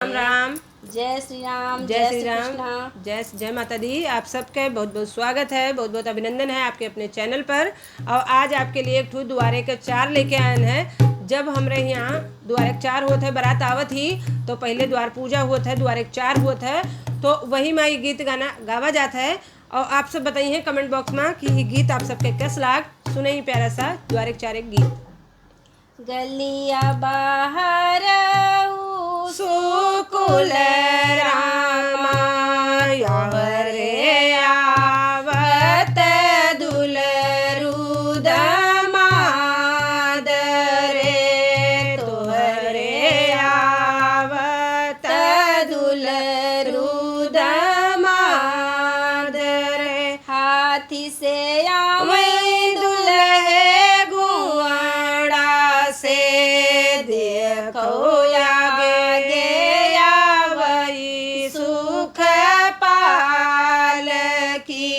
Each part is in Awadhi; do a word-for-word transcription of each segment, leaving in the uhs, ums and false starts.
राम राम। जय श्री राम, जय जय श्री श्री राम, कृष्णा। जय, जय माता दी। आप सबके बहुत बहुत स्वागत है, बहुत बहुत अभिनंदन है आपके अपने चैनल पर। और आज आपके लिए एक ठो दुआरे के चार लेके आयन है। जब हमरे यहाँ दुआरे के चार होत है, बारात आवत ही, तो पहले द्वार पूजा होत है, दुआरे के चार होत है, तो वही में ये गीत गाना गावा जात है। और आप सब बताइए कमेंट बॉक्स में कि ये गीत आप सबके कस लाग। सुने ही प्यारा सा दुआरे के चार एक गीत। गलिया बाहर ऊ सुकुल रामा, तोहरे आवत दुलरू दमाद रे, तोहरे आवत दुलरू दमाद रे। हाथी से आवै दुलहे गुआड़ा से, देखो आगे आवै सुख पालकी,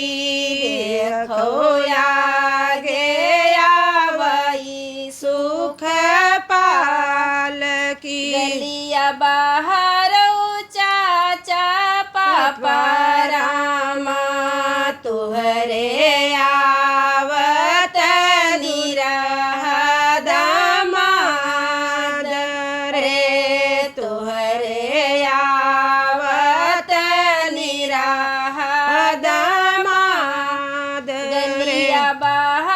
देखो आगे आवै सुख पालकी। गलिया बाहर चाचा पापा रामा, तोहरे आवत निरहा दमाद रे, तोहरे आवत निरहा दमाद रे। गलिया बाहर